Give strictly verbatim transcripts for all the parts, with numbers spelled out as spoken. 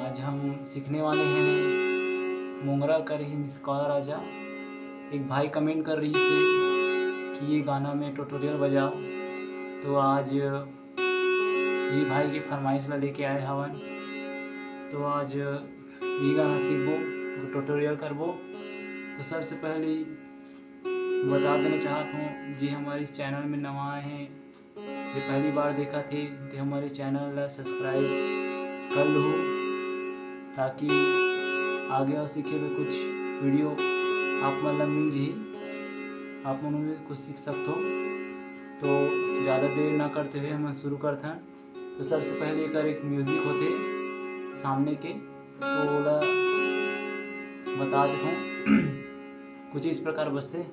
आज हम सीखने वाले हैं मोंगरा करे हे मिस कॉल राजा। एक भाई कमेंट कर रही से कि ये गाना में ट्यूटोरियल बजाओ, तो आज ये भाई की फरमाइश ला लेके आए हवन। तो आज ये गाना सीखबो, ट्यूटोरियल करबो। तो सबसे पहले बता देना चाहत हूँ, जे हमारे इस चैनल में नवा आए हैं, जे पहली बार देखत हे, ते हमारे चैनल ला सब्सक्राइब कर लहू, ताकि आगे और सीखे में कुछ वीडियो आप मन ला मिल जाही, आप मन भी कुछ सीख सकथो। तो ज़्यादा देर ना करते हुए हम शुरू करथन। तो सबसे पहले एकर एक म्यूजिक होथे सामने के, तो ओला बता देथों। कुछ इस प्रकार बजथे।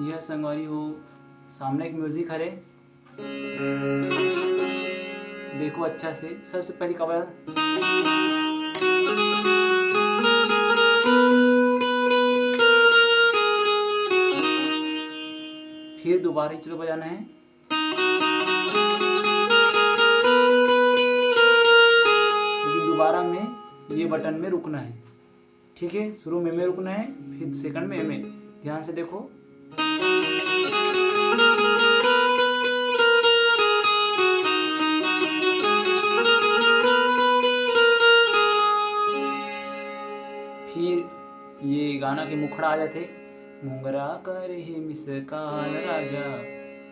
यह संगवारी हो, सामने एक म्यूजिक हरे, देखो अच्छा से। सबसे पहले का बजा, फिर दोबारा ही चलो बजाना है, लेकिन दोबारा में ये बटन में रुकना है। ठीक है, शुरू में एमे रुकना है, फिर सेकंड में एमे। ध्यान से देखो। फिर ये गाना के मुखड़ा आ जाथे, "मोंगरा करे हे मिस कॉल राजा,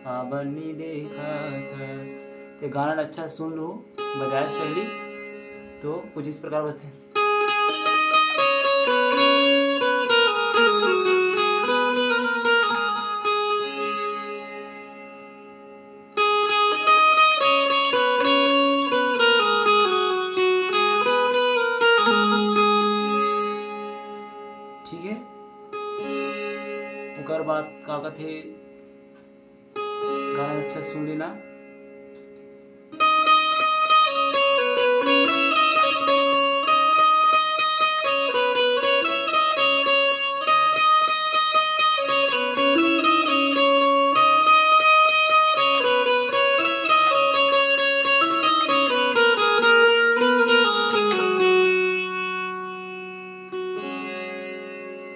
काबर नी देखत हस।" ते गाना ला अच्छा सुन लू, बजाए से पहली तो कुछ इस प्रकार बजथे। ठीक है, ओकर बाद का कथे, गाना अच्छा सुन लेना।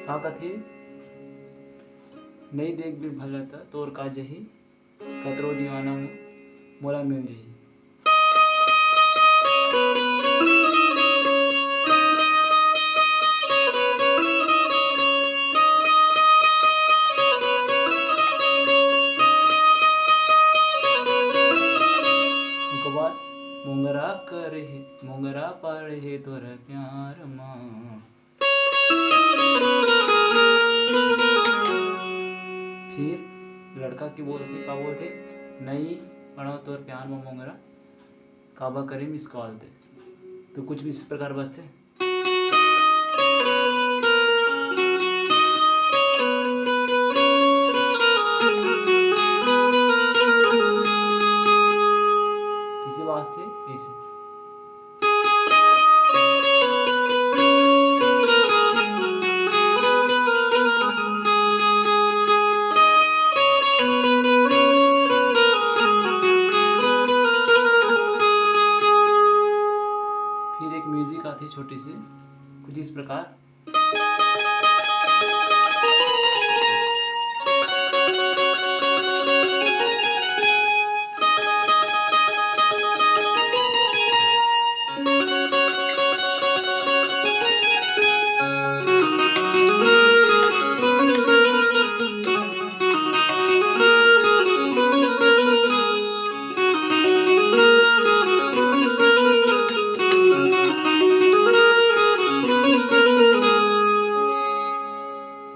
का कथे, "नई देखबे भला त तोर का जही, कतरो दीवाना मोला मिल जही।" ओकर बाद, "मोंगरा करे हे, मोंगरा पड़े हे तोर प्यार मा।" फिर लड़का के बोलथे, का बोलथे, "नई पड़व तोर प्यार म मोंगरा, काबर करे मिस कॉल ते।" तो कुछ भी इस प्रकार बजथे। किसे वास्ते ऐसे। फिर एक म्यूजिक आती है छोटी सी, कुछ इस प्रकार।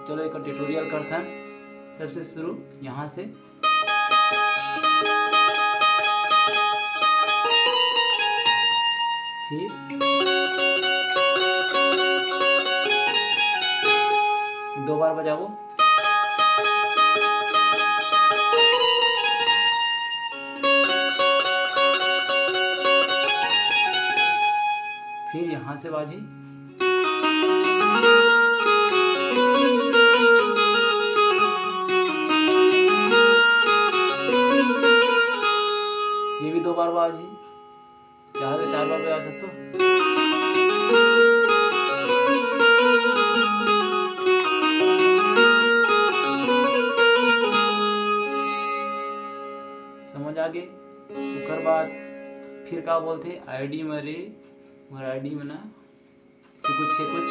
चलो, एक ट्यूटोरियल करथन। सबसे शुरू यहाँ से, फिर दो बार बजाबो। बाजी। ये भी दो बार बाजी, चाहे तो चार बार बजा सकते हो। समझ आ गे? ओकर बाद फिर का बोलथे, आईडी म रे, मोर आईडी म ना, ऐसे कुछ है कुछ।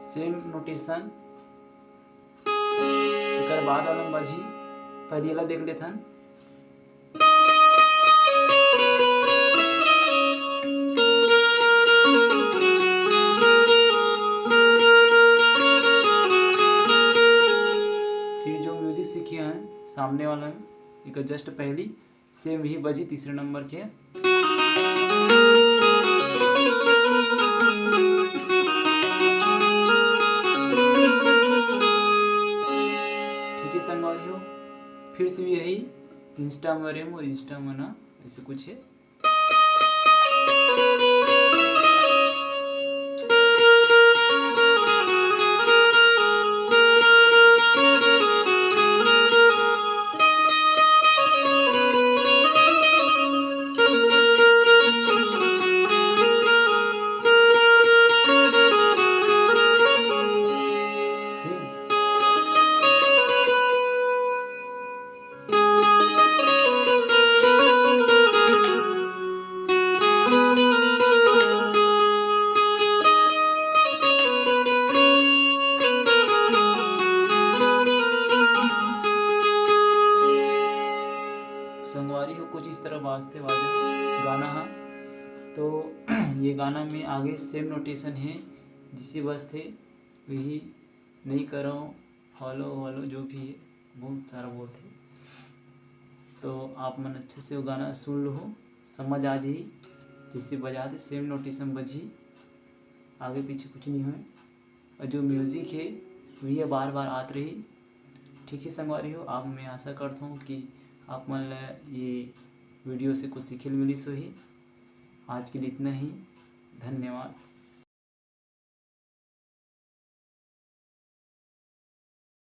सेम नोटेशन। एकर बाद वाला बाजी, पहले एला देख लेथन। फिर जो म्यूजिक सीखे हैं सामने वाला में, एक जस्ट पहली सेम ही बजी तीसरे नंबर के। ठीक है संगवारी हो, फिर से भी यही इंस्टा में रेम और इंस्टा में ना, ऐसे कुछ है। संगवारी हो, कुछ इस तरह बाजथे बाजा गाना हा। तो ये गाना में आगे सेम नोटेशन है, जिसे बजथे वही नहीं करो, हेलो हेलो, जो भी है, बहुत सारा बोलथे। तो आप मन अच्छे से वो गाना सुन लो, समझ आ जाही। जैसे बजाथे सेम नोटेशन बजही, आगे पीछे कुछ नहीं होए। और जो म्यूजिक है, वही बार बार आत रही। ठीक है संगवारी हो, आप, मैं आशा करता हूँ कि आप मन ला ये वीडियो से कुछ सीखे ल मिलिस होही। आज के लिए इतना ही, धन्यवाद।